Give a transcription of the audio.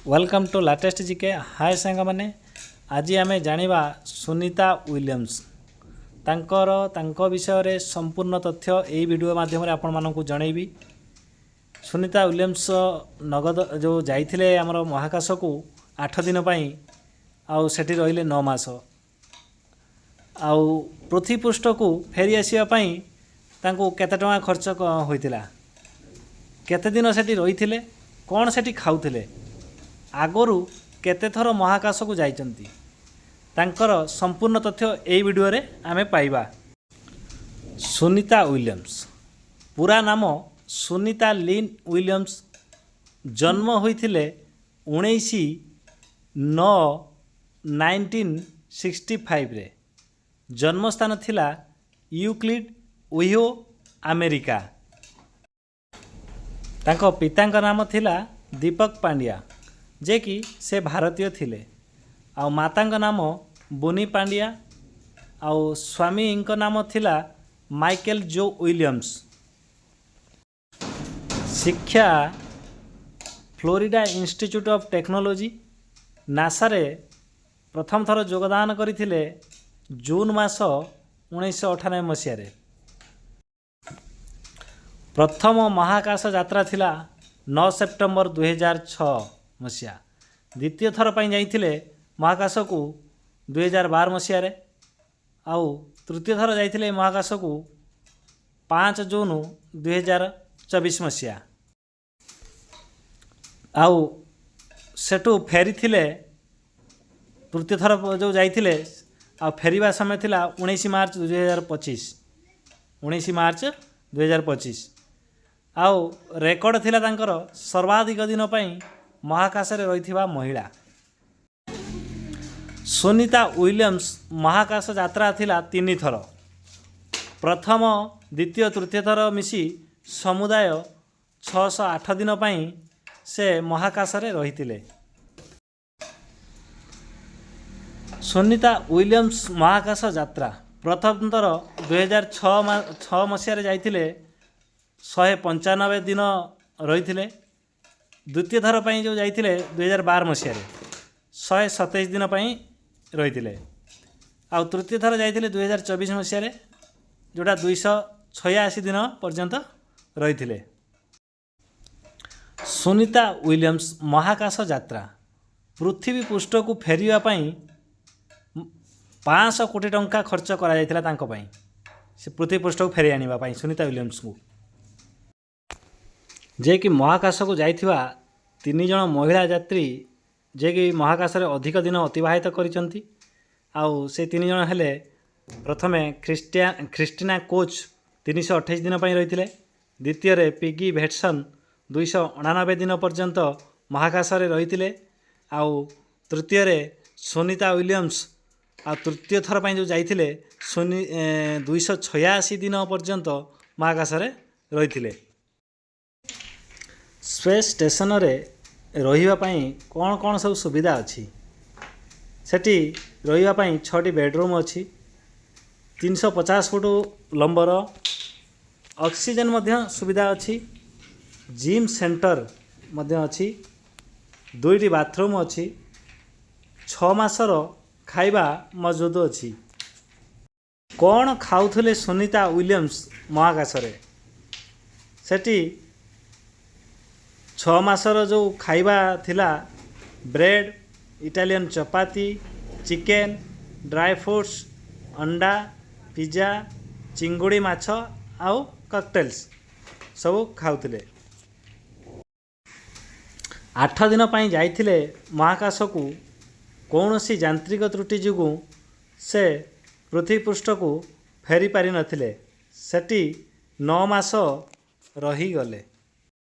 Welcome to Latest GK. Hi ସାଙ୍ଗମାନେ, ଆଜି ଆମେ ଜାଣିବା ସୁନିତା ୱିଲିୟମ୍ସ, ତାଙ୍କ ବିଷୟରେ ସମ୍ପୂର୍ଣ୍ଣ ତଥ୍ୟ ଏଇ ଭିଡ଼ିଓ ମାଧ୍ୟମରେ ଆପଣମାନଙ୍କୁ ଜଣେଇବି। ସୁନିତା ୱିଲିୟମ୍ସ ନଗଦ ଯେଉଁ ଯାଇଥିଲେ ଆମର ମହାକାଶକୁ 8 ଦିନ ପାଇଁ ଆଉ ସେଠି ରହିଲେ 9 ମାସ ଆଉ ପୃଥିବୀ ପୃଷ୍ଠକୁ ଫେରି ଆସିବା ପାଇଁ ତାଙ୍କୁ କେତେ ଟଙ୍କା ଖର୍ଚ୍ଚ ହୋଇଥିଲା, କେତେ ଦିନ ସେଠି ରହିଥିଲେ, କ'ଣ ସେଠି ଖାଉଥିଲେ, ଆଗରୁ କେତେଥର ମହାକାଶକୁ ଯାଇଛନ୍ତି, ତାଙ୍କର ସମ୍ପୂର୍ଣ୍ଣ ତଥ୍ୟ ଏଇ ଭିଡ଼ିଓରେ ଆମେ ପାଇବା। ସୁନିତା ୱିଲିୟମ୍ସ, ପୁରା ନାମ ସୁନିତା ଲିନ୍ ୱିଲିୟମ୍ସ। ଜନ୍ମ ହୋଇଥିଲେ 19/9/1965ରେ। ଜନ୍ମସ୍ଥାନ ଥିଲା ୟୁକ୍ଲିଡ୍, ଓହିଓ, ଆମେରିକା। ତାଙ୍କ ପିତାଙ୍କ ନାମ ଥିଲା ଦୀପକ ପାଣ୍ଡିଆ, ଯେ କି ସେ ଭାରତୀୟ ଥିଲେ, ଆଉ ମାତାଙ୍କ ନାମ ବୁନି ପାଣ୍ଡିଆ ଆଉ ସ୍ୱାମୀଙ୍କ ନାମ ଥିଲା ମାଇକେଲ ଜୋ ୱିଲିୟମ୍ସ। ଶିକ୍ଷା ଫ୍ଲୋରିଡା ଇନଷ୍ଟିଚ୍ୟୁଟ୍ ଅଫ୍ ଟେକ୍ନୋଲୋଜି। ନାସାରେ ପ୍ରଥମ ଥର ଯୋଗଦାନ କରିଥିଲେ ଜୁନ୍ ମାସ 1998 ମସିହାରେ। ପ୍ରଥମ ମହାକାଶ ଯାତ୍ରା ଥିଲା 9 ସେପ୍ଟେମ୍ବର 2006 ମସିହା। ଦ୍ୱିତୀୟ ଥର ପାଇଁ ଯାଇଥିଲେ ମହାକାଶକୁ 2012 ମସିହାରେ ଆଉ ତୃତୀୟ ଥର ଯାଇଥିଲେ ମହାକାଶକୁ 5 ଜୁନ୍ 2024 ମସିହା। ଆଉ ସେଠୁ ଫେରିଥିଲେ, ତୃତୀୟ ଥର ଯେଉଁ ଯାଇଥିଲେ ଆଉ ଫେରିବା ସମୟ ଥିଲା 19 ମାର୍ଚ୍ଚ 2025, 19 ମାର୍ଚ୍ଚ 2025। ଆଉ ରେକର୍ଡ଼ ଥିଲା ତାଙ୍କର ସର୍ବାଧିକ ଦିନ ପାଇଁ ମହାକାଶରେ ରହିଥିବା ମହିଳା। ସୁନିତା ୱିଲିୟମ୍ସ ମହାକାଶ ଯାତ୍ରା ଥିଲା ତିନି ଥର। ପ୍ରଥମ, ଦ୍ୱିତୀୟ, ତୃତୀୟ ଥର ମିଶି ସମୁଦାୟ 608 ଦିନ ପାଇଁ ସେ ମହାକାଶରେ ରହିଥିଲେ। ସୁନିତା ୱିଲିୟମ୍ସ ମହାକାଶ ଯାତ୍ରା ପ୍ରଥମ ଥର 2006 ମସିହାରେ ଯାଇଥିଲେ, 195 ଦିନ ରହିଥିଲେ। ଦ୍ୱିତୀୟ ଥର ପାଇଁ ଯେଉଁ ଯାଇଥିଲେ 2012 ମସିହାରେ, 127 ଦିନ ପାଇଁ ରହିଥିଲେ। ଆଉ ତୃତୀୟ ଥର ଯାଇଥିଲେ 2024 ମସିହାରେ, ଯେଉଁଟା 286 ଦିନ ପର୍ଯ୍ୟନ୍ତ ରହିଥିଲେ। ସୁନିତା ୱିଲିୟମ୍ସ ମହାକାଶ ଯାତ୍ରା ପୃଥିବୀ ପୃଷ୍ଠକୁ ଫେରିବା ପାଇଁ 500 କୋଟି ଟଙ୍କା ଖର୍ଚ୍ଚ କରାଯାଇଥିଲା ତାଙ୍କ ପାଇଁ, ସେ ପୃଥିବୀ ପୃଷ୍ଠକୁ ଫେରାଇ ଆଣିବା ପାଇଁ ସୁନିତା ୱିଲିୟମ୍ସଙ୍କୁ। ଯିଏକି ମହାକାଶକୁ ଯାଇଥିବା ତିନି ଜଣ ମହିଳା ଯାତ୍ରୀ, ଯିଏକି ମହାକାଶରେ ଅଧିକ ଦିନ ଅତିବାହିତ କରିଛନ୍ତି। ଆଉ ସେ ତିନି ଜଣ ହେଲେ ପ୍ରଥମେ ଖ୍ରୀଷ୍ଟିନା କୋଚ୍, 328 ଦିନ ପାଇଁ ରହିଥିଲେ। ଦ୍ୱିତୀୟରେ ପିଗି ଭେଟସନ୍, 289 ଦିନ ପର୍ଯ୍ୟନ୍ତ ମହାକାଶରେ ରହିଥିଲେ। ଆଉ ତୃତୀୟରେ ସୁନିତା ୱିଲିୟମ୍ସ, ଆଉ ତୃତୀୟ ଥର ପାଇଁ ଯେଉଁ ଯାଇଥିଲେ, 286 ଦିନ ପର୍ଯ୍ୟନ୍ତ ମହାକାଶରେ ରହିଥିଲେ। ସ୍ପେସ୍ ଷ୍ଟେସନରେ ରହିବା ପାଇଁ କ'ଣ କ'ଣ ସବୁ ସୁବିଧା ଅଛି? ସେଠି ରହିବା ପାଇଁ ଛଅଟି ବେଡ଼ରୁମ୍ ଅଛି, 350 ଫୁଟ ଲମ୍ବର, ଅକ୍ସିଜେନ୍ ମଧ୍ୟ ସୁବିଧା ଅଛି, ଜିମ୍ ସେଣ୍ଟର ମଧ୍ୟ ଅଛି, ଦୁଇଟି ବାଥରୁମ୍ ଅଛି, 6 ମାସର ଖାଇବା ମହଜୁଦ ଅଛି। କ'ଣ ଖାଉଥିଲେ ସୁନିତା ୱିଲିୟମ୍ସ ମହାକାଶରେ? ସେଠି 6 ମାସର ଯେଉଁ ଖାଇବା ଥିଲା, ବ୍ରେଡ଼, ଇଟାଲିଆନ୍ ଚପାତି, ଚିକେନ୍, ଡ୍ରାଏ ଫ୍ରୁଟ୍ସ, ଅଣ୍ଡା, ପିଜା, ଚିଙ୍ଗୁଡ଼ି ମାଛ ଆଉ କକଟେଲ୍ସ ସବୁ ଖାଉଥିଲେ। 8 ଦିନ ପାଇଁ ଯାଇଥିଲେ ମହାକାଶକୁ, କୌଣସି ଯାନ୍ତ୍ରିକ ତ୍ରୁଟି ଯୋଗୁଁ ସେ ପୃଥିବୀ ପୃଷ୍ଠକୁ ଫେରି ପାରିନଥିଲେ। ସେଠି 9 ମାସ ରହିଗଲେ।